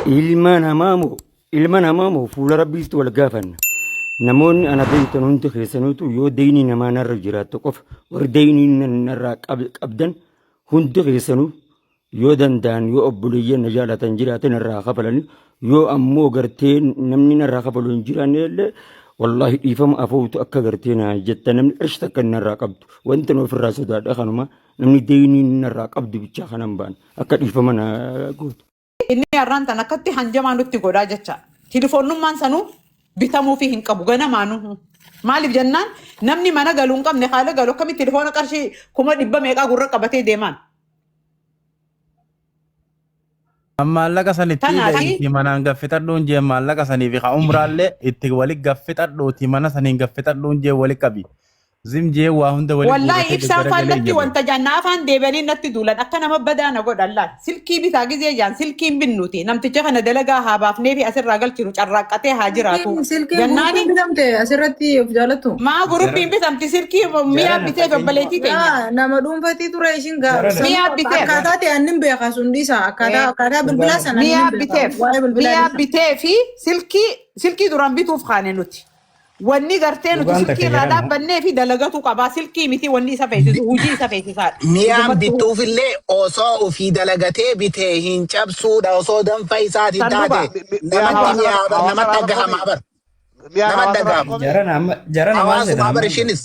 Ilma namaa moo ilma namaa moo fuula rabbiitti wal gaafanna. Namoonni ana beektan hundi keessanuutu yoo deeyni namaa narra jiraattu qofa warri deeynii narraa qabdan hundi keessanuu yoo danda'an yoo obboleeyyan na jaalatan jiraate narraa kafalanii yoo ammoo gartee namni narraa kafalu hin jiraanne illee wallaahi dhiifama afootu akka gartee naa jetta namni qarshii takka narraa qabdu wanta nu ofirraa sodaadha kanuma namni deeynii narraa qabdu bichaa kanan ba'an akka dhiifama na gootu. Inni har'aan tan akkatti hanjamaa nutti godhaa jecha. Tilifoonnummaan sanuu bitamuufii hin qabu ganamaanuu. Maaliif jennaan namni mana galu hin qabne haala galu akkamitti tilifoona qarshii 100,000 meeqaa gurra qabatee deemaan. Maallaqa san itti Tanaafi itti manaan gaffixadhuun jee maallaqa sanii fi ka umraallee itti wali gaffixadhuuti mana saniin gaffixadhuun jee wali qabi. Zim jee waa hunda wali Wallaahi guurratee ibsaan faan gaggaragalee natti iyya boo. wanta jaan na afaan deebi'anii natti duulan akka nama badaa na godhan laal silkii bitaa gizee jaan silkii hin binnuti namticha kana dalagaa haa baafnee fi asirraa galchinu carraaqqatee haa jiraatu Silkiin silkiin jennaani guruppiin bitamte asirratti of jaalattu. maa guruppiin bitamti silkii mi'a Jarana biteef fakkeenyummaa obboleettii teenya Yaa nama dhuunfatii ture ishiin gaa Jarana sanuu mi'a biteef akkaataa ta'e annin beeka sun dhiisa akkaataa Eh, akkaataa bilbilaa dhugaadha. sana mi'a annin beeka biteef waa'ee bilbilaa mi'a dhiisa. bitee fi silkii silkii duraan bituuf kaane nuti Wanni gartee nuti Dhugaan silkii takka irraa jarana. dhaabbannee fi dalagatu qabaa. Silkii miti wanni isa feesisu hojii isa feesisaadha. Mi'aan Dhugumattuu. bittuufillee osoo ofii dalagatee bitee hin cabsuudha osoo danfa isaatiin San dhugaa. taate Mi'aan namatti hawaasa mi'aa bar hawaasa namatti rakkoo dhagahama mi? bar Mi'aan namatti hawaasa dhagahama rakkoo mi? Jarana amma jarana maal seetan hawaasuma bar ammaan kana? ishiinis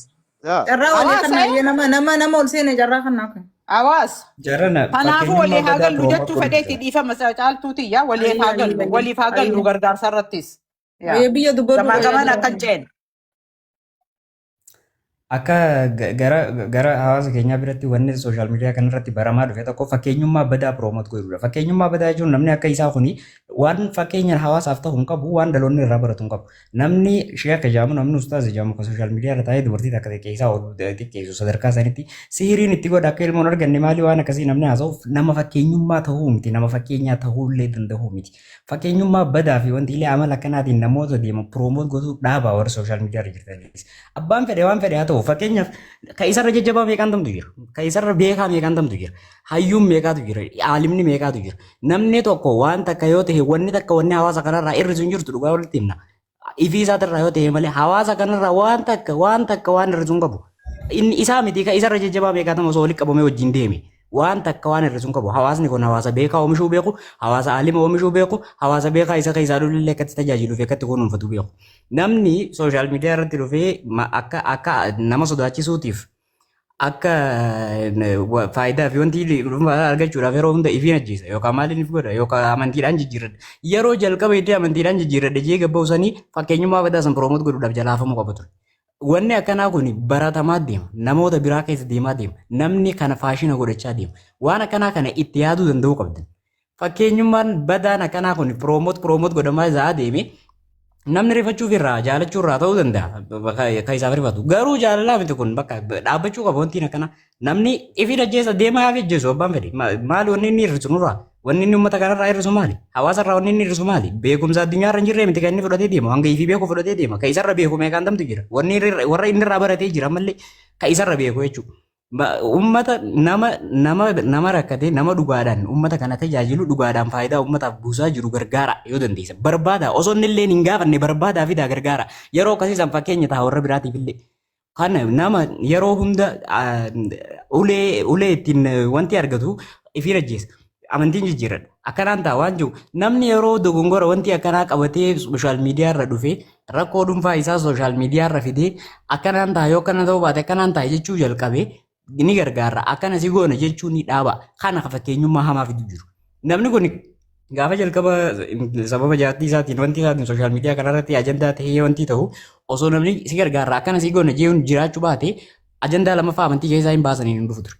Yaa. Carraa walii Hawaasa kannaa eh? iyyee nama nama nama ol seene carraa kannaa kan. Hawaasa. Jarana Kanaafuu walii fakkeenyummaa haa badaa gallu promote jechuu godhu fedheeti jira. dhiifama caaltuu tiyya waliif Ayyee haa ayyee gallu ayyee waliif haa gallu ayyee gargaarsa irrattis. Yaa. ayyee biyya dubbadhu Gamaa wayyaa gamaan jira. akka hin ceene. Akka gara hawaasa keenyaa biratti wanni sooshaal miidiyaa kanarratti baramaa dhufe tokko fakkeenyummaa badaa promote godhudha. Fakkeenyummaa badaa jechuun namni akka isaa kuni waan fakkeenya hawaasaaf ta'u hin qabu, waan dhaloonni irraa baratu hin qabu. Namni sheekh jedhamu, namni ustaaz jedhamu kan sooshaal miidiyaa irra taa'ee dubartii takka xiqqeessaa ol xiqqeessu sadarkaa sanitti sihiriin itti godha akka ilmoon arganne maali waan akkasii namni haasa'uuf nama fakkeenyummaa ta'uu miti, nama fakkeenyaa ta'uu illee danda'uu miti. Fakkeenyummaa badaa fi wantiilee amala akkanaatiin namoota deeman promote gochuu dhaabaa warri sooshaal miidiyaa irra jirtanis. Abbaan fedhe waan fedhe haa ta'u fakkeenyaaf kan isarra jajjabaa meeqaan tamtu jira. Kan isarra beekaa meeqaan tamtu jira. Hayyuun meeqaatu jira. Aalimni meeqaatu jira. Namni tokko waan takka yoo ta'e wanni takka wanni hawaasa kanarraa irrisu hin jirtu dhugaa walitti himna. Ifii isaatirraa yoo ta'e malee hawaasa kanarraa waan takka waan takka waan hir'isu hin qabu. Inni isaa miti kan isarra jajjabaa meeqaatama osoo walitti qabamee wajjin deeme. Waan takka waan hir'isu hin qabu. Hawaasni kun hawaasa beekaa oomishuu beeku, hawaasa aalima oomishuu beeku, hawaasa beekaa isa keessaa dhufillee akkatti tajaajiluu fi akkatti kunuunfatu beeku. Namni sooshaal miidiyaa irratti dhufee akka akka nama sodaachisuutiif akka faayidaa fi wanti dhuunfaa argachuudhaaf yeroo hunda ifiin ajjeesa yookaan maaliin if godha yookaan amantiidhaan jijjiirradha. Yeroo jalqaba iddoo amantiidhaan jijjiirradha jee gabba'u sanii fakkeenyummaa badaa san promote godhuudhaaf jalaafamuu qaba ture. Wanni akkanaa kun baratamaa deema. Namoota biraa keessa deemaa deema. Namni kana faashina godhachaa deema. Waan akkanaa kana itti yaaduu danda'uu qabdan. Fakkeenyummaan badaan akkanaa kun promote promote godhamaa isaa deeme namni rifachuuf irraa jaalachuu irraa ta'uu danda'a kan isaaf rifatu. Garuu jaalalaa miti kun bakka dhaabbachuu qaba wantiin akkana. Namni ifi ajjeesa deemaa haa ajjeesu abbaan fedhe. Maali wanni inni hir'isu nurraa? Wanni inni uummata kanarraa hir'isu maali? Hawaasa irraa wanni inni hir'isu maali? Beekumsa addunyaa irra hin jirree miti kan inni fudhatee deemu. Hanga ifii beeku fudhatee deema. Kan isarra beeku meeqaan tamtu jira. Wanni warra inni irraa baratee jira ammallee kan isarra beeku jechuudha. Uummata nama nama nama rakkate nama dhugaadhaan uummata kana tajaajilu dhugaadhaan faayidaa uummataaf buusaa jiru gargaara yoo dandeessa. Barbaada osoo inni illee hin gaafanne barbaadaa fidaa gargaara. Yeroo akkasii san fakkeenya ta'a warra biraatiif illee. Kana nama yeroo hunda ulee ulee ittiin wanti argatu ifiin ajjeesa. Amantiin jijjiiradha. Akkanaan ta'a waan jiru namni yeroo dogongora wanti akkanaa qabatee sooshaal miidiyaa irra dhufee rakkoo dhuunfaa isaa sooshaal miidiyaa irra fidee akkanaan ta'a yoo akkana ta'uu baate akkanaan ta'a jechuu jalqabe ni gargaara. Akkana si goona jechuu ni dhaaba. Kana fakkeenyummaa hamaa fidu jiru. Namni kun gaafa jalqaba sababa jaartii isaatiin wanti isaatiin sooshaal miidiyaa kanarratti ajandaa ta'ee wanti ta'u osoo namni si gargaara akkana si goona jechuun jiraachuu baate ajandaa lammaffaa amantii keessaa hin baasaniin hin dhufu ture.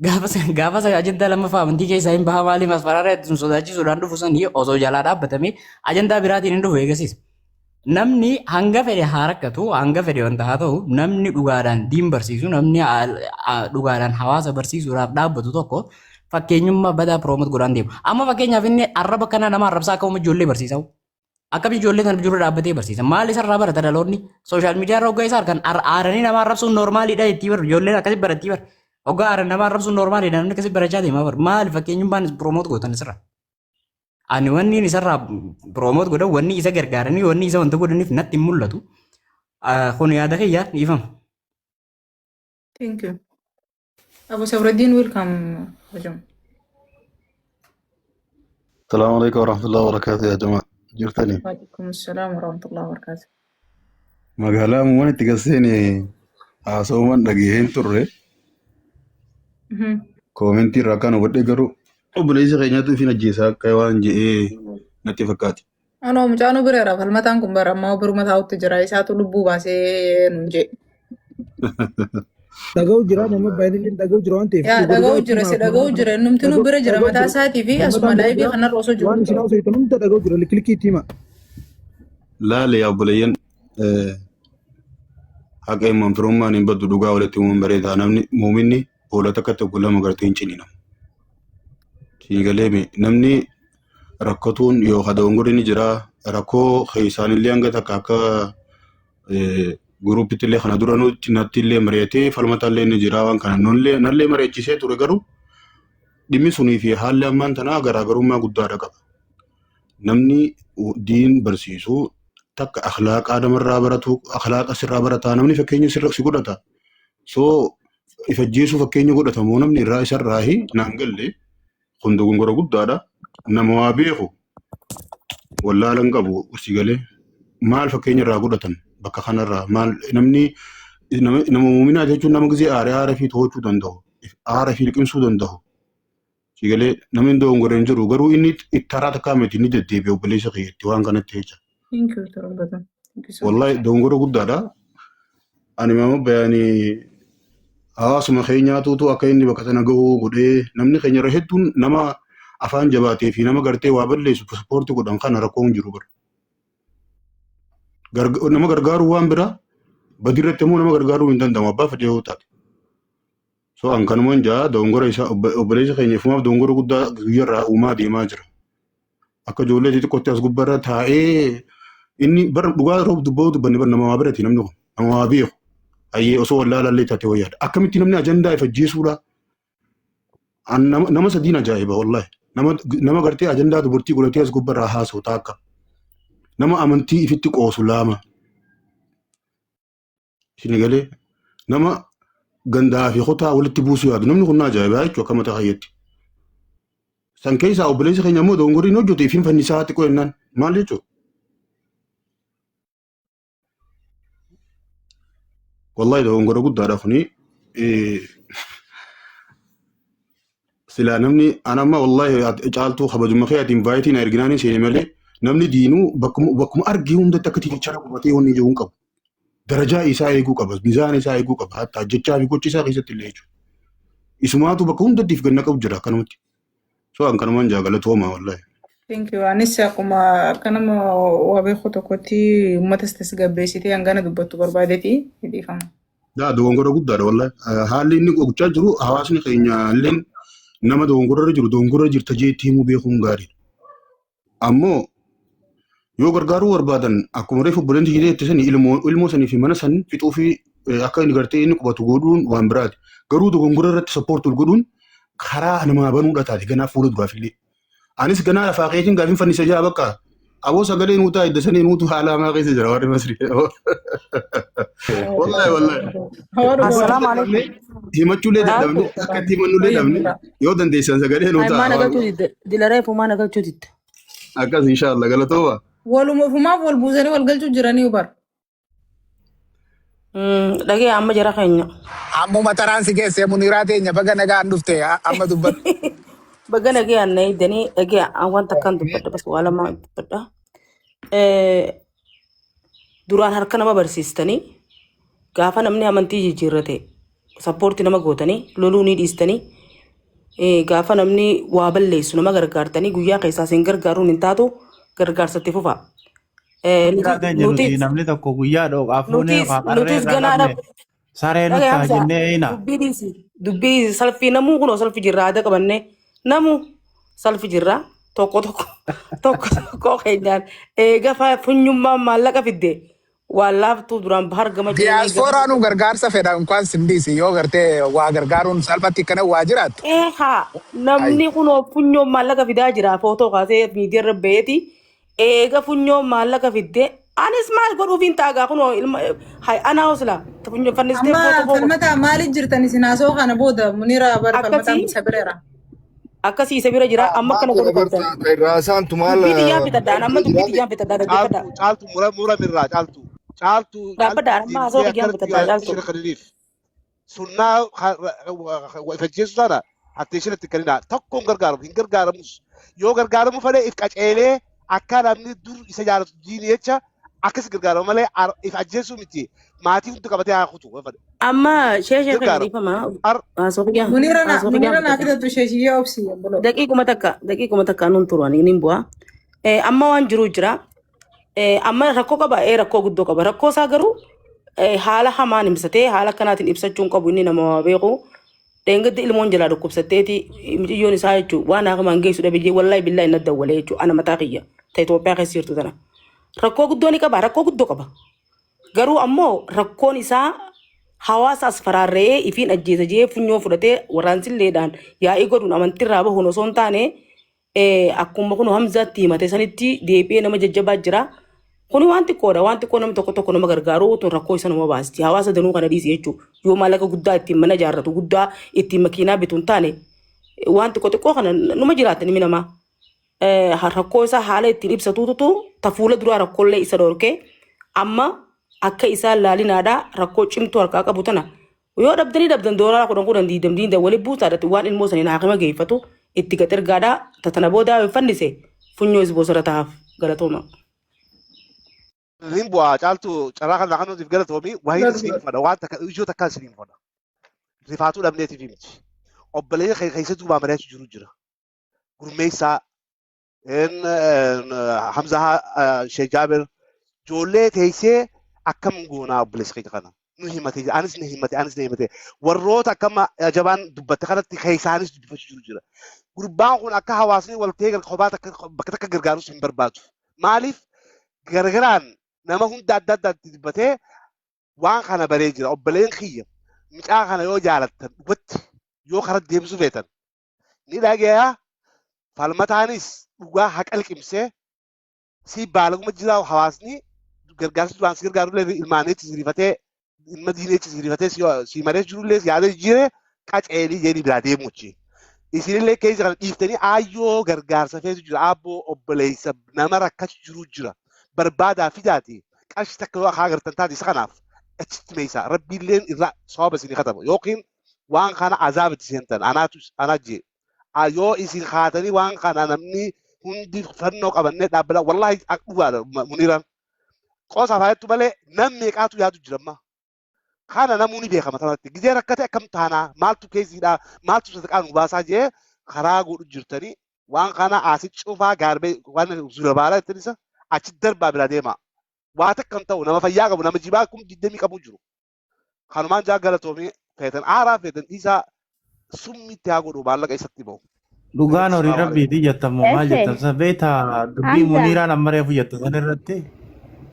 Gaafa san gaafa san ajandaa lammaffaa amantii keessaa hin baha maaliif asfaraarraa ittiin sodaachisuudhaan dhufu sanii osoo jalaa dhaabbatame ajandaa biraatiin hin dhufu eegasiis. Namni hanga fedhe haa rakkatu hanga fedhe wanta haa ta'u namni dhugaadhaan diin barsiisu namni dhugaadhaan hawaasa barsiisuudhaaf dhaabbatu tokko fakkeenyummaa badaa promote godhaan deema. Amma fakkeenyaaf inni arraba kana nama arrabsaa akka ijoollee barsiisa. Akkam ijoollee kana dura dhaabbatee barsiisa. Maal isarraa barata dhaloonni? Sooshaal miidiyaa irra hoggaa isa argan aaranii nama arrabsuun noormaaliidha ittii bar ijoolleen akkasi barattii bar. Hoggaa aaran nama arrabsuun noormaaliidha namni akkasi barachaa deema bar. Maali fakkeenyummaan promote gootan isirra? Ani wanni isarraa promote godhan, wanni isa gargaaranii, wanni isa wanta godhaniif natti hin mul'atu. Kun yaada kiyya, dhiifama. Thank you. Abu Sabruddin, welcome. Hojam. السلام عليكم ورحمة الله وبركاته يا جماعة jirtanii. وعليكم السلام ورحمة الله وبركاته. Magaalaa waan itti galseeni haasawwan dhagaheen turre Comment irraa kan hubadhe garuu obboleessi keenyatu ifin ajjeesaa akka waan je'ee natti fakkaate. Anoo mucaan bireera falmataan kun bara ammaa biruma taa'utti jira, isaatu lubbuu baasee nuun jee. Dhaga'u jira, nama baay'inni dhaga'u jira waan ta'eef. Yaa dhaga'u jira, si dhaga'u jira, numti nu bira jira, mataa isaatii fi asuma Falmataan bira live jira. kanarra osoo jiru. Waan isin haasoftan hunda dhaga'u jira, liklikii itti hima. Laale yaa obboleeyyan, haqa himan firummaan hin baddu, dhugaa walitti himuun bareedaa, namni muuminni hoolota akka tokko lama gartee hin cininamu. Siigalee namni rakkatuun yookaan dogongorri ni jira, rakkoo keessaanillee hanga takka akka groupitti illee kana dura nutti natti illee mari'atee falmataallee ni jira, waan kana nullee nallee mari'achisee ture, garuu dhimmi sunii fi haalli ammaan tanaa garaagarummaa guddaadha qaba. Namni diin barsiisu takka akhlaaqaa namarraa baratu, akhlaaqa sirraa barataa, namni fakkeenya sirra si godhata. So ifajjeesuu fakkeenya godhata moo namni irraa isarraahi naan galle, kun dogongora guddaadha. Nama waa beeku wallaalan qabu si galee maal fakkeenya irraa godhatan bakka kanarraa maal namni nama muuminaa jechuun nama gisee aaree aara fi to'achuu danda'u, aara fi liqimsuu danda'u. Si galee namni dogongora hin jiru, garuu inni itti taraa takkaa miti inni deddeebi'e obboleessa kiyyatti waan kanatti jecha. Thank you, Torbata. Thank you so much. Wallahi dogongora guddaadha. Ani mama bayaanii hawaasuma keenyaatuutu akka inni bakka sana gahuu godhee, namni keenya irra hedduun nama afaan jabaatee fi nama gartee waa balleessu support godhan kana rakkoo hin jiru bara. Nama gargaaruu waan biraa, badirratti immoo nama gargaaruu hin danda'amu abbaa fedhe yoo taate. So an kanumaan jaa, dogongora isaa obboleessa keenya ifumaaf dogongora guddaa guyyarraa uumaa deemaa jira. Akka ijoollee xixiqqootti as gubbaarra taa'ee inni bara dhugaa yeroo dubbatu dubbanne bara nama waa birati, namni kun nama waa beeku. Hayyee osoo wallaalallee taate wayyaadha. Akkamitti namni ajandaa ifajjeesuudha? An nama sadiin ajaa'iba wallahi. Nama gartee ajandaa dubartii godhatee as gubbaarraa haasa'u taakka. Nama amantii ifitti qoosu laama. Isin galee nama gandaa fi kutaa walitti buusuu yaadu, namni kun na ajaa'ibaa jechuudha akka mataa kiyyaatti. San keessaa obboleessi keenya immoo dogongorri inni hojjetu ifin fannisaa xiqqoo jennaan maal jechuudha? Wallahi dogongora guddaadha kuni. Silaa namni an amma wallahi caaltuu kabajuma kee ati invite na erginaan seene malee namni diinuu bakkuma argee hundatti akka tiichara qubatee wanni ija'uu hin qabu. Darajaa isaa eeguu qaba, mizaana isaa eeguu qaba, hatta jechaa fi gochi isaa keessatti illee jechuudha. Isumaatu bakka hundatti if ganna qabu jira akkanumatti. So an kanumaan jaa, galatooma wallahi. Thank you. Anis akkuma akka nama waa beeku tokkotti uummatas tasgabbeessitee hangana dubbattu barbaadeeti dhiifama. Daa dogongora guddaadha wallahi. Haalli inni gochaa jiru hawaasni keenya illeen nama dogongora irra jiru dogongora jirta jeetti himuu beekuun gaariidha. Ammoo yoo gargaaruu barbaadan akkuma reefu obboleettii ishee jette sani ilmoo sanii fi mana san fixuu fi akka inni gartee inni qubatu godhuun waan biraati. Garuu dogongora irratti support godhuun karaa namaa banuudha taate ganaa fuula duraaf illee. Anis ganaa lafaa keetiin gaafin fannisa jaa bakka. Aboo sagalee nuutaa hidda sanii nuutu haala hamaa keessa jira warri Masrii. Wallahi wallahi. Assalaamu alaikum. Himachuullee dadhabne, akka itti himannullee dhabne, yoo dandeessan sagalee Ay, nuutaa. maana galchuu didde. Dilaree fumaa na galchuu didde. Akkas inshallah, galatooma. Waluma ofumaaf wal buusanii wal galchuu jiranii bar. Dhagee amma jara keenya. Ammuma taraan si geesse, Muniraa teenya, baga nagaan dhufte, amma dubbadhu. Baga nagee anna eegdanii, dhagee wanta akkan dubbadha, bas waa lama dubbadha. Duraan harka nama barsiistanii, gaafa namni amantii jijjiirrate support nama gootanii loluu ni dhiistanii, gaafa namni waa balleessu nama gargaartanii, guyyaa keessaa isin gargaaruun hin taatu, gargaarsatti fufa. Muniraa teenya, nuti namni tokko guyyaa dhooqaa fuunee yookaan qarree Nutis irraa ganaadha. qabne saree Dhagee nutti haa Hamza, jennee eeyina. Dubbii dhiisi. Dubbii salfii namuu kunoo salfi jirra, aadaa qabanne namuu salfi jirra, tokko tokko tokko tokko keenyaan eega funyummaan maallaqa fidde. Waan laaftuu duraan bahar gama ceenee gama Diyaaspooraanuu gargaarsa fedha inkwaan sindiisi yoo gartee waa gargaaruun salphatti akkana waa jiraattu. Eehaa Ayi. namni kunoo funyoon maallaqa fidaa jira footoo kaasee miidiyaa irra baheeti eega funyoon maallaqa fiddee anis maal godhuuf hin taagaa kunoo ilma hay anaa hosla funyoo fannistee Amma footoo koo falmataa maaliif jirtan isin haasoo kana booda Muniira bar falmataan akkasii isa bireera. akkasii isa bira jira amma akkana Maal godhuu qabdan agartaa irraasaantu maal dubbii tiyyaan fixadhaan amma dubbii jiraate tiyyaan fixadhaa dhaggeeffadhaa Caaltu caaltu mura mura mirraa caaltu caaltu caaltu dhaabbadhaan amma haasoo deebisee kiyyaan akkanatti fixadhaa caaltu shira kaniniif sunnaa ifajjeessu sana hattee shira itti kenninaa tokko hin gargaaramu hin gargaaramus yoo gargaaramu fedhe if qaceelee akka namni dur isa jaalatu diini jecha akkas gargaaramu malee if ajjeessu miti maatii hundi qabatee haa kutu yoo fedhe amma sheeshee kan gargaaramu dhiifama ar haasoo kiyyaan Muniira na haasoo Muniira kiyyaan naa fixadhaa fidatu sheeshiyyaa obsi obboloo. Daqiiquma takka daqiiquma takka nuun turu ani nin bu'a. Amma waan jiru jira. Amma rakkoo qaba rakkoo guddoo qaba. Rakkoo isaa garuu haala hamaan ibsatee haala akkanaatiin ibsachuu hin qabu inni nama waa beeku. Dheengaddi ilmoon jalaa dhukkubsatteeti mucayyoon isaa jechuun waan haakamaan geessu dhabe jee wallaahi billaahi na dawwalee jechuun ana mataa kiyya ta Itoophiyaa keessa jirtu tana. Rakkoo guddoo ni qaba rakkoo guddoo qaba. Garuu ammoo rakkoon isaa hawaasa as faraarra'ee ifiin ajjeesa jee funyoo fudhatee waraansiilleedhaan yaa'ii godhuun amantiirraa bahuun osoo hin taane akkuma kun Hamzaatti himate sanitti deebi'ee nama jajjabaa jira. Kuni waan xiqqoodha. Waan xiqqoo namni tokko tokko nama gargaaru tun rakkoo isa nama baasti. Hawaasa danuu kana dhiisi jechuudha. Yoo maallaqa guddaa ittiin mana ijaarratu guddaa ittiin makiinaa bitu hin taane waan xiqqoo xiqqoo kana numa jiraata ilmi namaa. Rakkoo isaa haala ittiin ibsatuutu ta fuula duraa rakkoolee isa dhorkee amma akka isaan laalinaadhaa rakkoo cimtuu harkaa qabu tana yoo dhabdanii dhabdan doolaara 10 10 20 20 waliin buusaadha waan ilmoo saniin haakima geeffatu itti gad ergaadhaa ta tana boodaa yoo fannise funyoo isboosara tahaaf galatooma. Nin bu'aa caaltu carraa kana kanuutiif galatoomi wahiin isiniin fadha waan takka ijoo takkaan isiniin fadha rifaatuu dhabneetiif miti obboleeyyan keessa duubaa mari'achuu jiru jira gurmeessaa Hamzaa Sheekh Jaabir ijoollee teessee akkam goonaa obboleessa keenya kana nu himate anis ni himate anis ni himate warroota akkama jabaan dubbatte kanatti keessaanis dubbifachuu jiru jira. Gurbaan kun akka hawaasni waltee kophaa takka bakka takka gargaarus hin barbaadu. Maaliif gargaraan nama hunda adda addaatti dubbatee waan kana baree jira. Obboleen kiyya mucaa kana yoo jaalattan dhugatti yoo karaa deemsuu feetan ni dhagaya falmataanis dhugaa haqa liqimsee si baalaguma jira hawaasni gargaarsi duraan si gargaarullee ilmaaneetti si rifatee ilma diineetti si rifatee si maree jirullee si yaadee jijjiiree qaceelii jedhii biraa deemuuchi. Isinillee keessa kana dhiiftanii aayyoo gargaarsa feetu jira aabboo obboleessa nama rakkachu jiru jira barbaadaa fidaati qarshii takka yoo akaa agartan taate isa kanaaf achitti meeysaa rabbiilleen irraa sababa isinii kataba yookiin waan kana azaaba itti seentan anaatu anaa jee yoo isin kaatanii waan kana namni hundi fannoo qabannee dhaabbata wallahi dhugaadha muniiraan qoosaaf haa jettu malee nam meeqaatu yaadu jira amma kana namuu ni beekama tanatti gizee rakkate akkam taanaa maaltu keessiidha maaltu sadaqaa nu baasaa jee karaa godhu jirtanii waan kana asi cufaa gaarbee waan zulabaala jettan isa achi darbaa biraa deema waa takka hin ta'u nama fayyaa qabu nama jibaa 20,000 qabu jiru kanumaan jaa galatoomii feetan aaraa feetan dhiisaa summitti haa godhu maallaqa isatti bahu. Dhugaan horii rabbiiti jettan moo maal Eesse jettan san beektaa dubbii Hamza Muniiraan amma reefu jette san irratti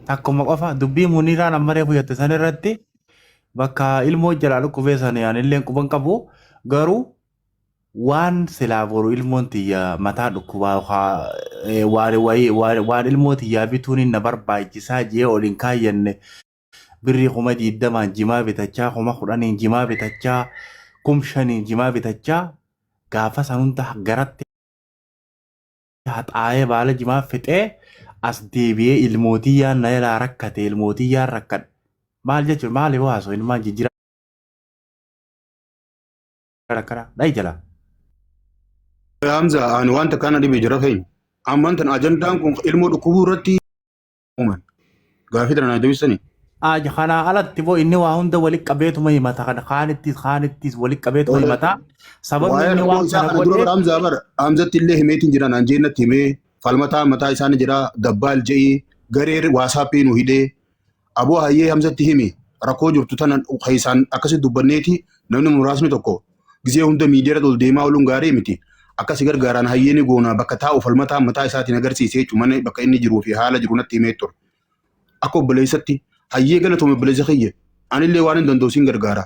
takkuma qofa dubbii Muniiraan amma reefu jette san irratti bakka ilmoo jalaa dhukkubee san anillee quban qabu garuu waan silaa boru ilmoon tiyya mataa dhukkubaa yookaan waan wayii waan ilmoo tiyyaa bituun na barbaachisaa jee ol hin kaayyanne birrii 20,000n jimaa bitachaa 10,000n jimaa bitachaa 5,000n jimaa bitachaa gaafa san hunda garatti haxaa'ee baala jimaa fixee as deebi'ee ilmootiyyaan na jalaa rakkate ilmootiyyaan rakkadhe maal jechuun maali hoo haasoo ilmaan jijjiira rakkana dhayi jalaa. Hamza ani wanta kana dhibe jira keenya. Ammaan tan ajandaan kun ilmoo dhukkubuu irratti uuman. Gaafii tana naa deebisanii. Aja kanaa alatti boo inni waa hunda walitti qabeetuma himata kana kaanittis kaanittis walitti qabeetuma himata. Sababni Waa'ee inni rakkoo waan isaa kana kana dura godheef bara Hamzaa bara Hamzatti illee himeetiin jira naan jeennatti himee falmataa mataa isaanii jira dabbaal je'ii garee waasaappii nu hidhee aboo hayyee Hamzatti himi rakkoo jirtu tana keessaan akkasi dubbanneeti namni muraasni tokko gizee hunda miidiyaa ol deemaa ooluun gaarii miti akkasi gargaaraan hayyee ni goona bakka taa'u falmataa mataa isaatiin agarsiisee jechuun mana bakka inni jiruu fi haala jiru natti himee ture. Akka obboleessatti Hayyee galatoome obboleessa kiyya. Anillee waan hin danda'u siin gargaara.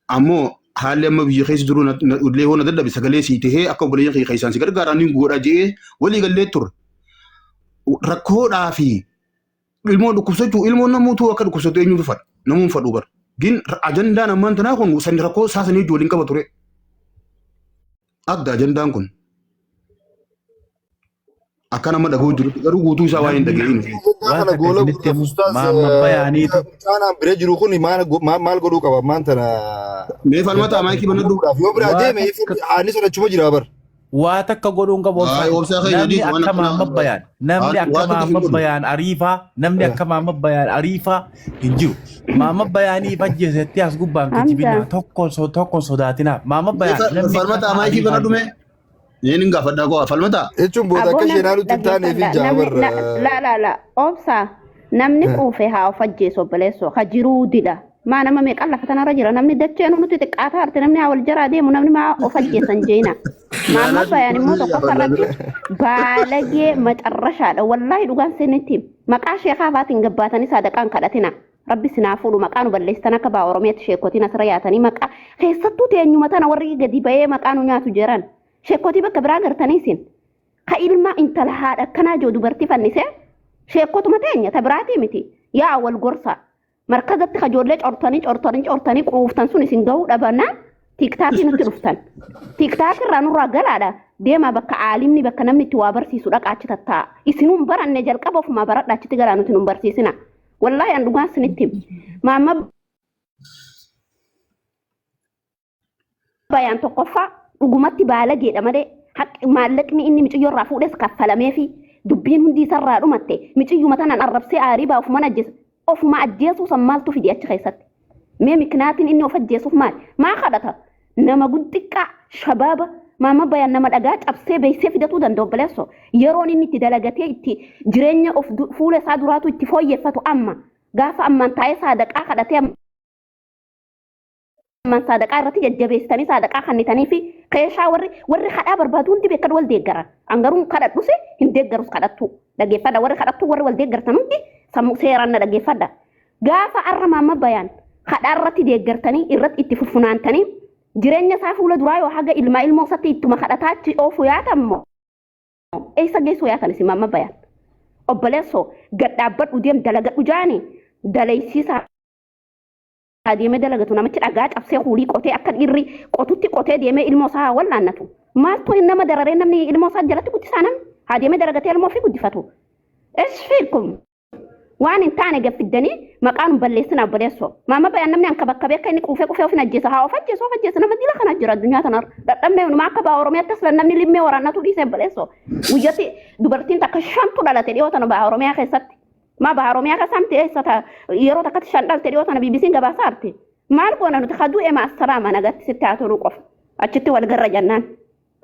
Ammoo haalli amma biyya keessa jiru illee hoo na dadhabe sagalee sii tahee akka obboleeyyan kiyya keessaan si gargaara niin godha je'ee walii gallee turre. Rakkoodhaa fi ilmoon dhukkubsachuu ilmoon namuutuu akka dhukkubsatu eenyutu fadha? Namuun fadhu bara. Gin ajandaan ammaan tanaa kun san rakkoo isaa sanii waliin qaba ture. Adda ajandaan kun. Akka nama dhaga'uu jirutti garuu guutuu isaa waan hin dhaga'iin. Ajandaa Waan kana takka goola isinitti guutuudhaaf himu ustaaz maamma bayaaniitu mucaan bira jiru kun maal godhuu qaba ammaan tana Mee falmataa ajandaa kana maayikii banadhu. goolabuudhaaf yoo biraa waa deeme takka haanni sun achuma jira bar. waa takka godhuun qabu Waa'ee obsaa obsaa keenya namni dhiisi waan akka akkana maamma bayaan namni akka waa takka hin maamma godhu. bayaan ariifaa namni akka maamma bayaan ariifaa hin jiru maamma bayaanii fajjeesetti as gubbaan kijibinaa Hamza. tokko sodaatinaa maamma Mee bayaan namni akka falmataa isaa maayikii ariifaa banadhu hin jiru. mee. Neen hin gaafadhaa koo falmataa. Jechuun booda Aboo akka nam isheen nutti hin taaneef dhaggeeffadha. ijaa Namni bar. na la la la obsa namni quufe haa of ajjeesu obboleessoo ka jiruu didha. Maa nama meeqan lafa tanarra jira namni dacheen nuti xiqqaataa arte namni haa wal jaraa deemu namni maa of ajjeesan jeena. Maamma Naalaa bayaan immoo tokkoffaa gaafadhaa irratti baalagee macarrashaadha. Wallaahi dhugaan seenitti maqaa sheekaa faatiin gabbaatanii saadaqaan kadhatina. Rabbi sinaa fuudhu maqaa nu balleessitan akka baa Oromiyaatti sheekotiin asirra yaatanii maqaa keessattuu teenyuma tana warri gadi ba'ee maqaa nu nyaatu jiran. Sheekotii bakka biraa gartanii isin. Ka ilma intala haadha akkanaa jiru dubartii fannisee sheekotuma teenya ta biraatii miti. Yaa wal gorsa. Markazatti kajoollee cortanii cortanii cortanii quuftan sun isin gahuu dhabannaan tiiktaakii nutti dhuftan. Tiiktaakii irraa nurraa galaadha. Deemaa bakka aalimni bakka namni itti waa barsiisu dhaqaa achi tattaa'a. Isinuun baranne jalqaba ofumaa baradha achitti galaa nuti nun barsiisina. Wallaahi an dhugaan isinitti hima. Maamma bayaan tokkoffaa dhugumatti baalageedha malee haqi maallaqni inni miciyyoo irraa fuudhes kaffalameefi dubbiin hundi isarraa dhumatte miciyyuma tanaan arrabsee aarii baa ofuman ajjeesa ofuma ajjeesuu san maaltu fide achi keessatti mee miknaatiin inni of ajjeesuuf maali maa kadhata nama guddiqqaa shabaaba maama bayaan nama dhagaa cabsee beeksee fidatuu danda'u obboleessoo yeroon inni itti dalagatee itti jireenya of fuula isaa duraatu itti fooyyeffatu amma gaafa ammaan taa'ee saadaqaa kadhatee ammaan saadaqaa irratti jajjabeessitanii saadaqaa kannitanii fi keeshaa warri warri kadhaa barbaadu hundi beekadhu wal deeggara. An garuu kadhadhus hin deeggarus kadhattu. Dhaggeeffadha warri kadhattu warri wal deeggartan hundi sammuu seeraan na dhaggeeffadha. Gaafa arra maamma bayaan kadhaa irratti deeggartanii irratti itti fuffunaantanii jireenya isaa fuula duraa yoo haga ilmaa ilmoo isaatti ittuma kadhataa achi oofu yaatammoo eessa geessuu yaatan isin maamma bayaan. Obboleessoo gad dhaabbadhu deem dalagadhu jaani dalaysiisaa. Deemee dalagatu namichi dhagaa cabsee kuulii qotee akka dhiirri qotutti qotee deemee ilmoo isaa haa wallaannatu. Maaltu nama dararee namni ilmoo isaa jalatti guddisaa namni haa deemee dalagatee ilmoo ofii guddifatu. Esfiikum waan hin taane gaffiddanii maqaa nu balleessina obboleessoo. Maama bayaan namni anka bakka beeka inni quufee qufee ofin ajjeesa haa of ajjeesu of ajjeesa nama dila kana jira addunyaa tanarra. Dadhabnee numaa akka baa Oromiyaatti as namni limmee waraannatu dhiisee obboleessoo. Guyyatti dubartiin takka shantu dhalate dhiyoo tana baa Oromiyaa keessatti. Maa baha Oromiyaa keessaa miti eessa ta yeroo takkatti shan dhalte dhiyoo tana BBC'n gabaasaa arti. Maal goona nuti ka du'e ma assalaama nagatti sitti haa toluu qofa. Achitti wal garra jennaan.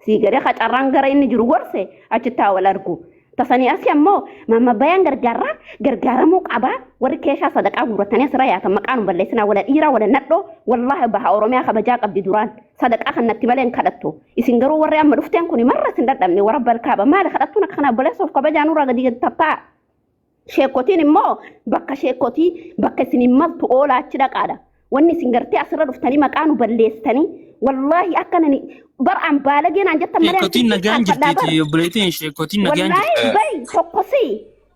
Sii galee ka carraan gara inni jiru gorse achitti haa wal argu. Tasanii asii ammoo mamma bayaan gargaarraa gargaaramuu qabaa warri keeshaa sadaqaa guurratanii asirra yaatan maqaa nu balleessinaa wala dhiiraa wala nadhoo wallaahi baha Oromiyaa kabajaa qabdi duraan sadaqaa kan natti malee hin kadhattu. Isin garuu warri amma dhufteen kuni marra isin dadhabne warra balkaaba maali kadhattuun akka kana obboleessuuf kabajaa nurraa gadi gadi tappaa. Sheekotiin immoo bakka sheekotii bakka isin hin maltu oolaa achi dhaqaadha. Wanni isin gartee asirra dhuftanii maqaa nu balleessitanii wallaahi akka nani bar an baalagee naan jettan malee an Sheekotiin sittiin nagaan qaanfadhaa bar. jirtiiti obboleettiin sheekotiin nagaan Wallaahi jirti. bayi tokkosii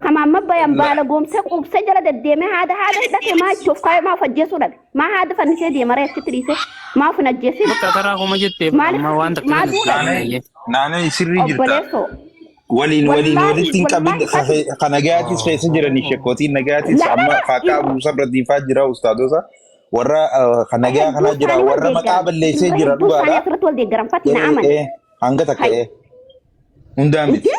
kamaamma bayan baala goomsee quubsee jala deddeemee haada haada hidhate maa itti of kaayee maa of ajjeesuu dhabe maa haada fannisee deema ree achitti dhiisee maa of hin ajjeesin Bakka karaa homa jettee maaliif amma waan takka maa hin duudhabe taane. Naanee sirrii jirta. obboleessoo Waliin waliin wallaahi walitti hin qabin wallaahi fati ka nagayaatis keessa jiranii sheekootiin nagayaatis la la amma la faaqaa Abu Sabratiin faa jira ustaadota warra ka nagayaa hedduu kanaa jira isaanii wal warra maqaa deeggaran balleessee irra jira hedduu isaanii dhugaadha. asirratti wal deeggaran fati na Ee amani ee hanga takka hay ee hundaa miti.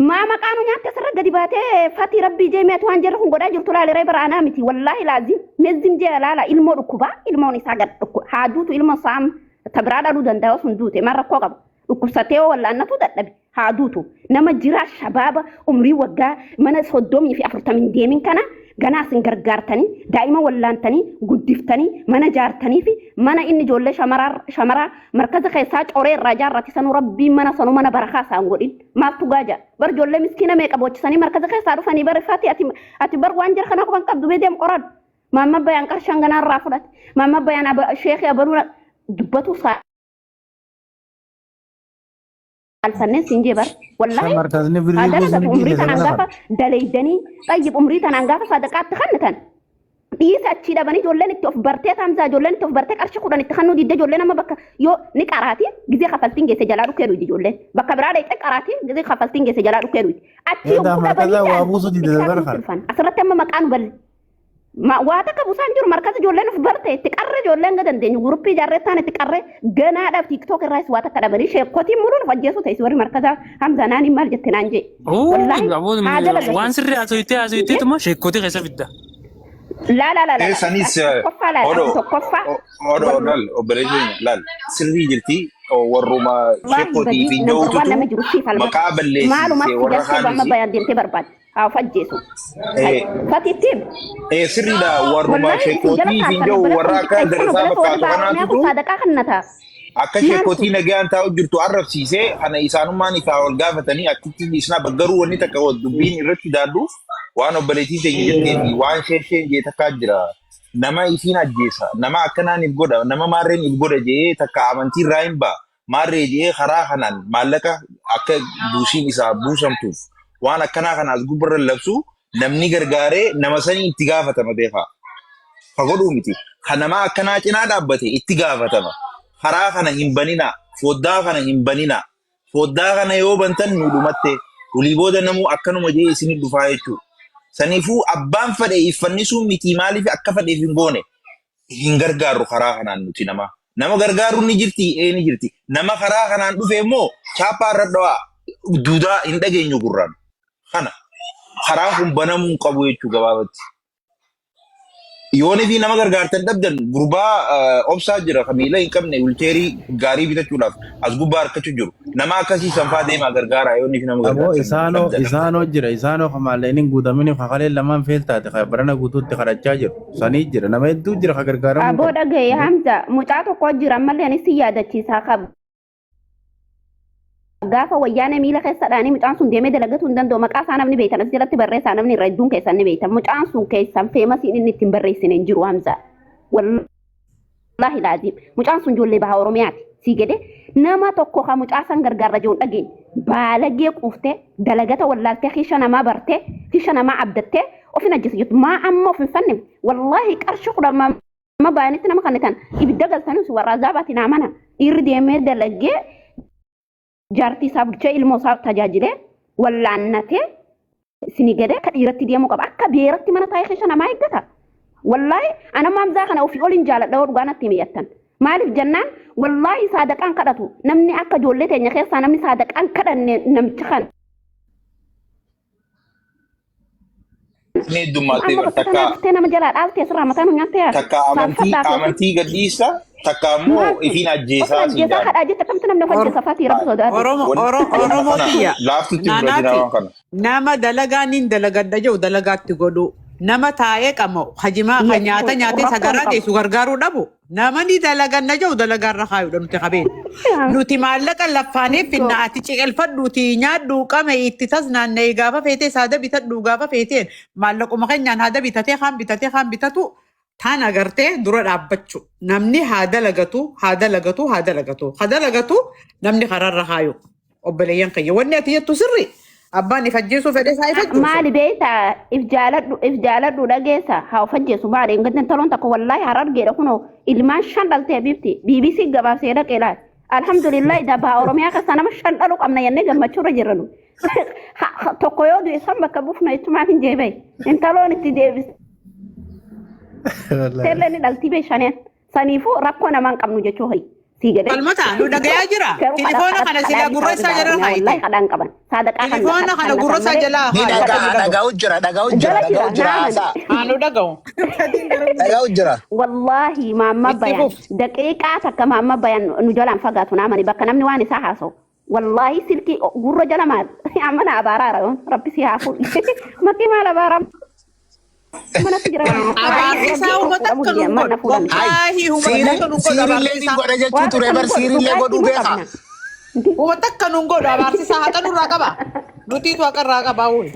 Maa maqaa nu nyaatte asirra gadi baatee fatii rabbii jee meetu waan jarri kun godhaa jirtu laali ree bara anaa miti wallaahi laazim mezzim jee laala ilmoo dhukkubaa ilmoon isaa gad dhukku haa duutu ilmoo isaa amma ta biraa dhaluu danda'a sun duute maal rakkoo qaba dhukkubsatee yoo wallaannatuu dadhabe haa duutu nama jiraa shabaaba umrii waggaa mana 30 fi 40 deemin kana Ganaa isin gargaartanii daa'ima wallaantanii guddiftanii mana jaartanii fi mana inni ijoollee shamaraa markaza keessaa coree irraa jaarrate sanuu rabbiin mana sanuu mana barakaa isaan godhin. Maaltu gaaja? Bar ijoollee miskiina meeqa boochisanii markaza keessaa dhufanii bar ifati ati bar waan jira kana quban qabdu beedeem qoradhu. Maamma bayaan qarshaan ganaa irraa fudhate. Maamma bayaan sheekii abaluu dubbatu saalfanneen siin jee bar. Wallaahi Markazni birrii haa buusuun dalagatu umrii dhiise tanaan sana gaafa daleeydanii xayyib umrii tanaan gaafa sadaqaatti kennitan. Dhiisa achii dhabanii ijoolleen itti of bartee taamsaa ijoolleen itti of bartee qarshii 10 itti kennuu didde ijoolleen amma bakka yoo ni qaraati gizee kafaltiin geesse jalaa dhukkee duuti ijoolleen bakka biraa dheexee qaraati gizee kafaltiin geesse jalaa dhukkee duuti achii Eedaa yogguu markaza dhabanii waa jedhan buusuu dide tiktaak bara nutti kana. dhufan asirratti amma maqaa nu balle Waa takka busaan jiru markaza ijoolleen of barte itti qarre ijoolleen ga dandeenyu guruppii ijaarree taan itti qarre ganaadhaaf tiiktook irraas waa takka dhabanii sheekkotiin muruun of ajjeesuu ta'es warri markaza Hamza naaniin maal jette naan jee. Wallaahi haa dalagatu. Waan sirrii haasofitee haasofiteetuma sheekkotii keessa fidda. Laa laa laa laa. Sanis Tokkoffaa laal odoo tokkoffaa. odoo laal obboleessi keenya laal sirrii jirti warruma Wallaahi sheekkotii badii fi number one jawututu nama jiru siif almata. maqaa balleessise Maalumatti warra galtee amma kaanis bayaan deemtee barbaadde. Haa of ajjeesu. Eh, Fatittiin. Sirriidha warruma Wallaahi isin jala sheekkotii fi kaartan jawu obboleessa warra akka xiqqeessan darasaa obboleessa warri fakkaatu baha Oromiyaa kun kanaatutu saadaqaa kannata. akka Maal sheekkotii kun? nagaan taa'u jirtu arrabsiisee kana isaanummaan isaa ol gaafatanii achitti dhiisnaa garuu wanni takka dubbiin irratti daaddu waan obboleettii teenya jettee fi waan sheesheen jee takkaa jira. Nama isiin ajjeesa, nama akkanaan if godha, nama maarreen if godha jee takka amantii irraa hin ba'a. Maarree jee karaa kanaan maallaqa akka buusiin isaa buusamtuuf waan akkanaa kana as gubbarra labsu namni gargaaree nama sanii itti gaafatama beekaa. Ka godhuu miti. Ka nama akkanaa cinaa dhaabbate itti gaafatama. Karaa kana hin baninaa. Foddaa kana hin baninaa. Foddaa kana yoo bantan nu dhumatte. Olii booda namuu akkanuma jee isinit dhufaa jechuudha. Saniifuu abbaan fedhe if fannisuu miti maaliif akka fedheef hin goone. Hin gargaarru karaa kanaan nuti nama. Nama gargaaruun ni jirti ee ni jirti. Nama karaa kanaan dhufe immoo chaappaa irra dhawaa duudaa hin dhageenyu gurraan. Kana karaan kun banamuu hin qabu jechuu gabaabatti. Yoonii fi nama gargaartan dhabdan gurbaa obsaa jira kan miila hin qabne wilcheerii gaarii bitachuudhaaf as gubbaa harkachuu jiru. Nama akkasii sanfaa deemaa gargaaraa yoonii fi nama Aboo gargaartan isaanoo dhabdan. isaanoo jira isaanoo kan maallaqni hin guutamini kakaleen lamaan feel taate kan barana guutuutti kadhachaa jiru sanii jira nama hedduu jira kan gargaaramuu Aboo qabu. dhagaye Hamza mucaa tokko jira ammallee anis si yaadachiisaa qaba. Gaafa wayyaanee miila keessa dhaanii mucaan sun deemee dalagatuu hin danda'u. Maqaa isaa namni beektan as jalatti barreessaa namni irra hedduun keessan ni beektan. Mucaan sun keessan feemasiin inni ittiin barreessine hin jiru Hamza. Wallaahi laaziim. Mucaan sun ijoollee baha Oromiyaati. Sii gade nama tokko kan mucaa san gargaarra jiru hin dhageenye. Baalagee quuftee dalagata wallaaltee kiisha namaa bartee kiisha namaa abdattee ofin ajjeesa jirtu. Maa amma of hin fannifne. Wallaahi qarshii 10 amma baay'initti nama kan ibidda galtanis warra azaabaatiin naa mana dhiirri deemee dalagee jaartii isaa bulchee ilmoo isaa tajaajilee wallaannatee isinii gadee akka dhiiratti deemuu qaba akka beeratti mana taa'ee keessa namaa eeggata. Wallaahi ana maamzaa kana ofii oliin jaaladha yoo dhugaa natti mi'attan. Maaliif jennaan wallaahi saadaqaan kadhatu namni akka ijoollee teenya keessaa namni saadaqaan kadhanne namicha kana. Inni heddummaatee Amma bar bakka takka tanaa dhuftee nama jalaa dhaaltee asirraa mataa nu nyaattee yaadu. takka amantii Saalfadhaa fi amantii gadhiisa takka ammoo maal kun? ifiin Of ajjeesaa siin ajjeesaa jedhan. kadhaa jette akkamitti namni of ajjeesa faatii rabbi sodaate. Oromo Wanni oro kana Oromoo kana tiyya laaftutti fudhatina naanaati waan kana. nama dalagaa nin dalagadha jedhu dalagaatti godhu nama taa'ee qama'u hajimaa kan Yes nyaata kun nyaatee rakkoon sagaraa qabu. geessu gargaaruu dhabu nama ni dalaganna jedhu dalagaarra kaayudha nuti qabeen. Nuti maallaqa laffaanee finna ati ciqilfadhuuti nyaadhu qame itti tasnaanna'e gaafa feetee saada bitadhu gaafa feeteen maallaquma keenyaan haada bitatee kaan bitatee kaan bitatu taan agartee dura dhaabbachuu namni haa dalagatu haa dalagatu haa dalagatu haa dalagatu namni karaarra haayu obboleeyyan kiyya wanni ati jettu sirri abbaan if ajjeesuu fedhe isaa if ajjeesu. Maali beektaa if jaaladhu if jaaladhu dhageessa haa of ajjeesu maali hin gaddan taloon takka wallaahi harargeedha kunoo ilmaan shan dhaltee bifti BBC gabaabsee dhaqee laal alhamdulillah dabaa oromiyaa keessa nama shan dhalu qabna jennee gammachuurra jirra nu tokko yoo du'e san bakka buufna jechumaaf hin jeebee intaloon itti deebiste illee ni dhaltii bee shaneen saniifuu rakkoo namaa hin qabnu jechuu hoyi sii galee. Falmata nu dhagayaa jira. Garuu kadhaa Tilifoona kana kadhaa silaa kadhaa gurra bitaa isaa warri jala baha Oromiyaa kaayite. wallaahi kadhaa hin qaban. Saadaqaa kan Tilifoona kana kannatan gurra isaa malee jalaa Ni kaayi akka dhaga'a nu dhaga'u. dhaga'u jira dhaga'u jira jala dhaga'u jira jira naaman. haasaa Haa nu dhaga'u. dhaga'u jira. Wallaahi maamma Itti bayan fufi. daqiiqaa takka maamma bayan nu jalaan fagaatu naamani bakka namni waan isaa haasa'u. Wallaahi silkii gurra jala maal amma na abaaraara yoon rabbi si haa fuudhu. Makii maal abaaraa Manatti jira. Abaarsisaa uummata Fuudhamu akka dide nun amma na godhu. fuudhan. Ay, Wallaahi uummata akka nun godhu siirillee ni abaarsisaa. godha jechuu Waan ture akka bar nun godhu siirillee dhugaa godhuu itti beeka. qabna. Uummata akka nun godhu abaarsisaa haqa nurraa qaba. Nutiitu haqa irraa qabaa woyi.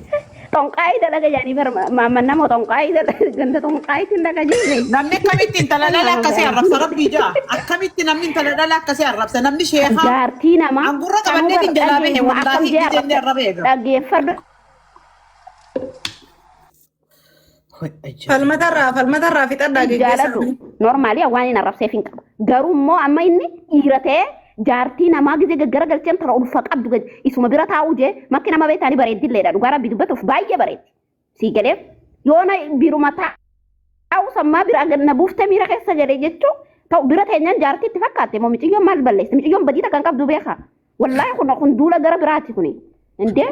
Xonqaayii dalaga jedhanii bar maamman nama xonqaayii dalaga ganda xonqaayiitiin dalaga jenne. Namni akkamitti intala dhala akkasii arrabsa rabbii jaa. Akkamitti namni intala dhala akkasii arrabsa namni sheekaa. Jaartii namaa Angurra kanuu qabannee bar jalaa bahe dhageeffama akkam wallaahi jee jennee arrabsa arraba eega. dhaggeeffadhu. Falmatarraa fixadhaa geggeessaa. Jaaladhu normaalii waan inni arrabseef hin qabu. Garuu immoo amma inni dhiira ta'ee jaartii namaa gizee gaggara galchee intala ulfa qabdu gadi isuma bira taa'uu jee makki nama beektaanii bareeddilleedha dhugaa rabbi dubbatuuf baay'ee bareeddi. Sii galeef yoona biruma taa'u sammaa bira na buuftee miira keessa galee jechuun ta'u bira teenyaan jaartii itti fakkaatte moo miciyyoon maal balleessi miciyyoon badii takka hin qabdu beekaa. Wallaahi kun duula gara biraati kuni. Indee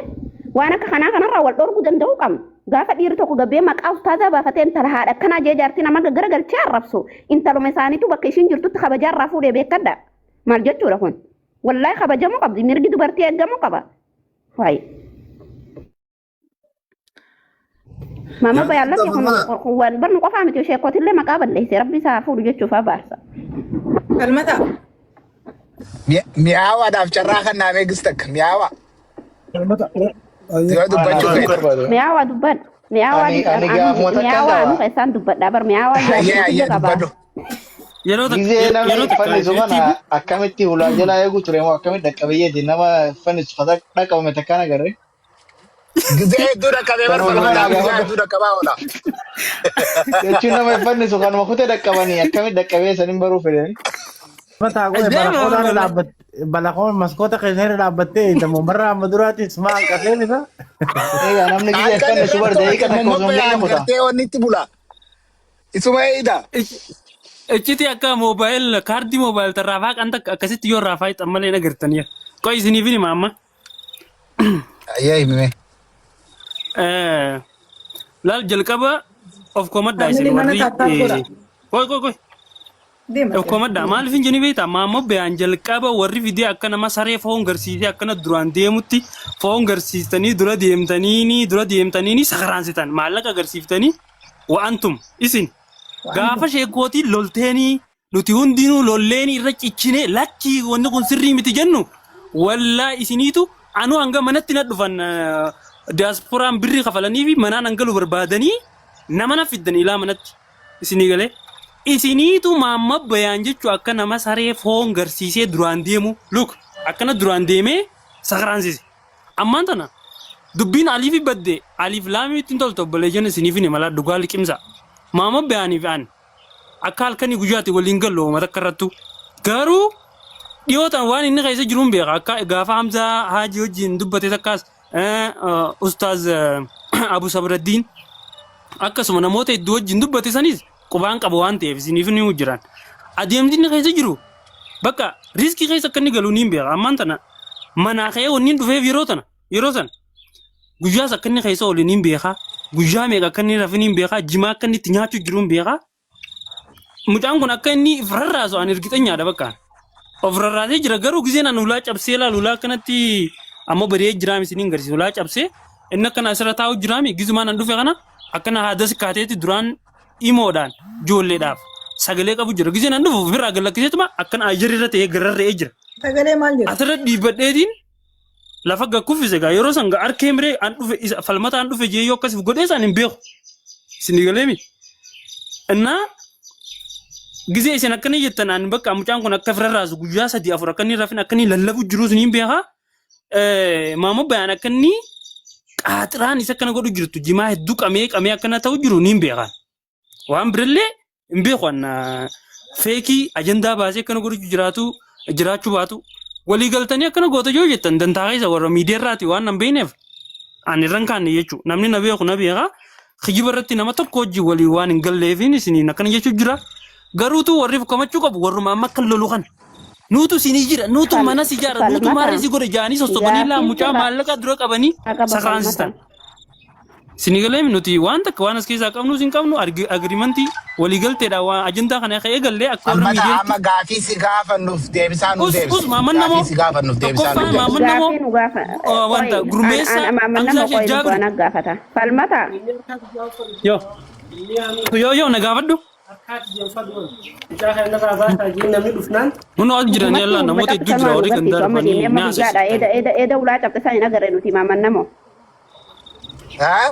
waan akka kanaa kanarraa wal dhorkuu danda'uu qabna. Gaafa dhiirri tokko gabbee maqaa ustaazaa baafatee intala haadha akkanaa jee jaartii nama gaggara galchee arrabsu intaluma isaaniitu bakka ishiin jirtutti kabajaa irraa fuudhee beekadha. Maal jechuudha kun? Wallaahi kabajamuu qabdi mirgi dubartii eeggamuu qaba. Waayi. Maama bayaan lakki kun waan barnu qofaa miti sheekotillee maqaa balleesse rabbi isaa fuudhu jechuuf abaarsa. Falmata. Mi'aawaadhaaf carraa kan naaf eegis takka mi'aawaa. Yoo dubbachuu feete. Mi'aawaa dubbadhu. Mi'aawaa Ani gaafuma takkaan mi'aawaa qaba. nu keessaan dubbadha bar mi'aawaa Ayyee jaartii ayyee kiyya qaba. dubbadhu. Yeroo takka Gizee namni yeroo takka fannisu kana tiibu akkamitti hulaa jalaa eegu ture moo akkamitti dhaqqabiyyeeti nama fannisu dhaqqabame takkaan agarre. Gizee hedduu dhaqqabee bar Kanuma falmataaf naa gizee gaafadhu. hedduu dhaqqabaa oola. Jechuun nama fannisu kanuma kutee dhaqqabanii akkamitti dhaqqabee sanin baruu fedhani. Mataa qoe Ajaa'ibaa balakoodhaan wallah. dhaabbatte balakoon maskoota keessa irra dhaabbattee eegdamu barra amma duraatti suma hanqatee misa. Egaa namni gizee Halkan fannisu irratti bar daqiiqa to'ate takka osoo hin mommobbaan geenye kuta. gartee wanni itti bula. Isuma eeyida. Iccitii akka moobaayil kaardii moobaayil tarraafaa kan takka akkasitti yoo raafaa hixan malee hin agartanii. Qoy isiniif hima amma. Ayyee himime. Laal jalqaba of komadhaa isin Family mana warri tattaaf godha. qoy qoy qoy Deema of komadhaa maaliif hin jenni beektaa maammoo bayaan jalqaba warri fidee akka nama saree foon garsiisee akkana duraan deemutti foon garsiistanii dura deemtaniini dura deemtaniini sakaraansitan maallaqa agarsiiftanii wa'antum isin gaafa sheekootiin lolteenii nuti hundinuu lolleeni irra cichine lakkii wanni kun sirrii miti jennu wallaa isiniitu anuu hanga manatti na dhufan diyaaspooraan birrii kafalanii fi manaan hangalu barbaadanii nama na fiddan ilaa manatti isinii galee isiniitu maamma bayaan jechuu akka nama saree foon garsiisee duraan deemu luk akkana duraan deemee sakaraansise ammaan tana dubbiin aliifi badde aliif laamii ittiin toltu obboleeyyan isiniif hin himala dhugaa liqimsa maamma bayaaniif an akka halkanii guyyaatti waliin gallu uummata akka irrattu garuu dhiyootaan waan inni keessa jiru hin beeka akka gaafa Hamzaa Haajii wajjin dubbate takkaas ustaaz Abu Sabraddiin akkasuma namoota hedduu wajjin dubbate sanis qubaan qaba waan ta'eef isiniif ni jiran adeemsi inni keessa jiru bakka riiskii keessa akka inni galu ni beeka ammaan tana manaa ka'ee wanni hin dhufeef yeroo tana yeroo sana guyyaas akka inni keessa oole ni beeka guyyaa meeqa akka inni rafin ni beeka jimaa akka inni itti nyaachuu jiru ni beeka mucaan kun akka inni of rarraasu ani ergixanyaadha bakka of rarraasee jira garuu giseen ani ulaa cabsee ilaalu ulaa akkanatti ammoo badee jiraami isiniin garsiisu ulaa cabsee inni akkana asirra taa'u jiraami gisumaan an dhufe kana akkana haadas kaateetti duraan imoodhaan ijoolleedhaaf sagalee qabu jira giseen an dhufu ofirraa gallakkiseetuma akkana ayyarri ta'ee gararra'ee jira Sagalee maal jedhu? asirra dhiibbadheetiin lafa gad kuffise gaa yeroo san gaa arkee miree an dhufe isa falmata an dhufe jee yoo akkasif godhee isaan hin beeku isin galee mi innaa gizee isin akkana jettan an bakka mucaan kun akka firarraasu guyyaa sadii afur akka inni rafin akka inni lallabu jiru isin hin beekaa maammoo bayaan akka inni qaaxiraan isa akkana godhu jirtu jimaa hedduu qamee qamee akkana ta'u jiru ni hin beekaan Waan birallee hin beeku an feekii ajandaa baasee akkana godhuchu jiraatu jiraachuu baatu walii galtanii akkana goota yoo jettan dantaa keessa warra miidiyaa irraati waan nan beekneef ani irra hin kaanne jechuu namni na beeku na beeka kijiba irratti nama tokko wajjin walii waan hin galleefiin isiniin akkana jechuu jira garuutu warri komachuu qabu warruma amma akka lolu kana nuutu isinii jira nuutu mana si ijaara nuutu maarree si godhe jaanii sossobanii laa Gaaffiin mucaa sirraa maallaqa dura qabanii qaba sakraansistan. falmata. Isinii galee nuti waan takka waan as keessaa qabnus hin qabnu agiriimantii waliigalteedha waan ajandaa kana akka eegallee akka warra Falmata miidiyaatti amma gaafii si gaafannuuf deebisaa nu us deebisi. us maamman Gaafii namoo si gaafannuuf deebisaa nu tokkoffaa deebisi. maamman namoo Gaafii nu gaafa wanta qoy gurmeessa an amaamman Hamzaa nama Sheekh qoy lubbuu Jaabir ana gaafata. Falmata yoo Yoo yoo na gaafadhu. Kun as jiran Dhugumatti yallaa uluma namoota cabse hedduu jira sanuma nu warri garsiisu gandaa amma dhufanii deemee ni amma guyyaadha. haasofsiisan. Eeda eeda eeda ulaa cabse san hin agarre nuti maaman namoo. Haa?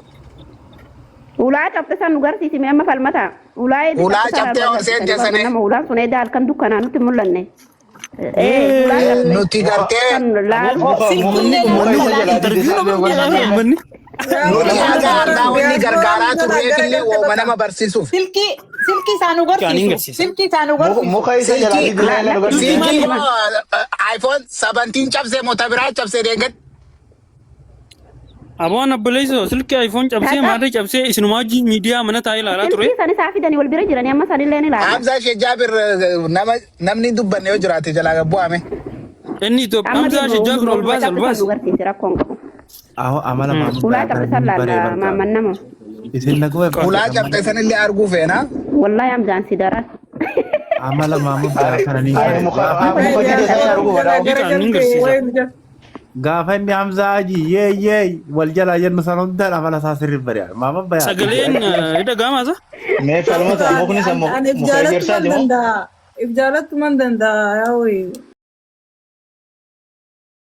Ulaa cabse san nu garsiisi mee amma falmata. Ulaa eeda Ulaa cabse san cabtee nu ol seente agarsiisanii sanii. nama ulaan sun eeda halkan dukkanaa nutti hin mul'anne. Ee ulaa cabse Nuti gartee san laalu. Silkiillee Muka nama isa laala. jalaa dide Interview isaa nama beeku godhaa nama. uummanni. Nuti haga har'aa wanni gargaaraa Diyaaspooraan turreefillee gara wooma nama barsiisuuf. Silkii silkii isaa nu Kaaniin garsiisu. garsiisa. Silkii isaa nu garsiisu. Muka isa jalaa Silkii dide isaa nu Lakki Silkii silkii maali? moo iPhone 17 cabsee moo tabiraa cabsee deengatti. Aboon obboleessoo silkii iPhone cabsee Taataa maarree cabsee isinumaa wajjin miidiyaa mana taa'ee ilaalaa ture. silkii san isaa fidanii wal bira jiranii amma sanillee ni ilaalla. Hamzaa Sheekh Jaabir nama namni hin dubbanne yoo jiraate jalaa gad bu'ame. Inni Itoophiyaa Amma Hamzaa deemu Sheekh Jaabir ol uluma baas ol cabse san baas. nu garsiisi rakkoon qabu. Aho amala maamul Ulaa bayaa cabse san kana baree laalla barka. maaman nama. Isin naguma Ulaa cabxe sanillee arguu feena. Wallahi Hamzaan si daran. Amala maamul bayaa kana ni Ani bare. muka Gaafa muka dide sana arguu Jalaa badhaa. gara Kaaniin galte garsiisa. wayi jala. Gaafa inni Hamzaa Haji yee yee wal jalaa jennu san hundaan amala isaa sirrii bare. Maamul bayaa. Sagaleen dhaga'amaa isa? Mee falmata mukni san Ani if muka jaalattu ejersaati man moo? danda'a. If jaalattu man danda'a yaa wayi.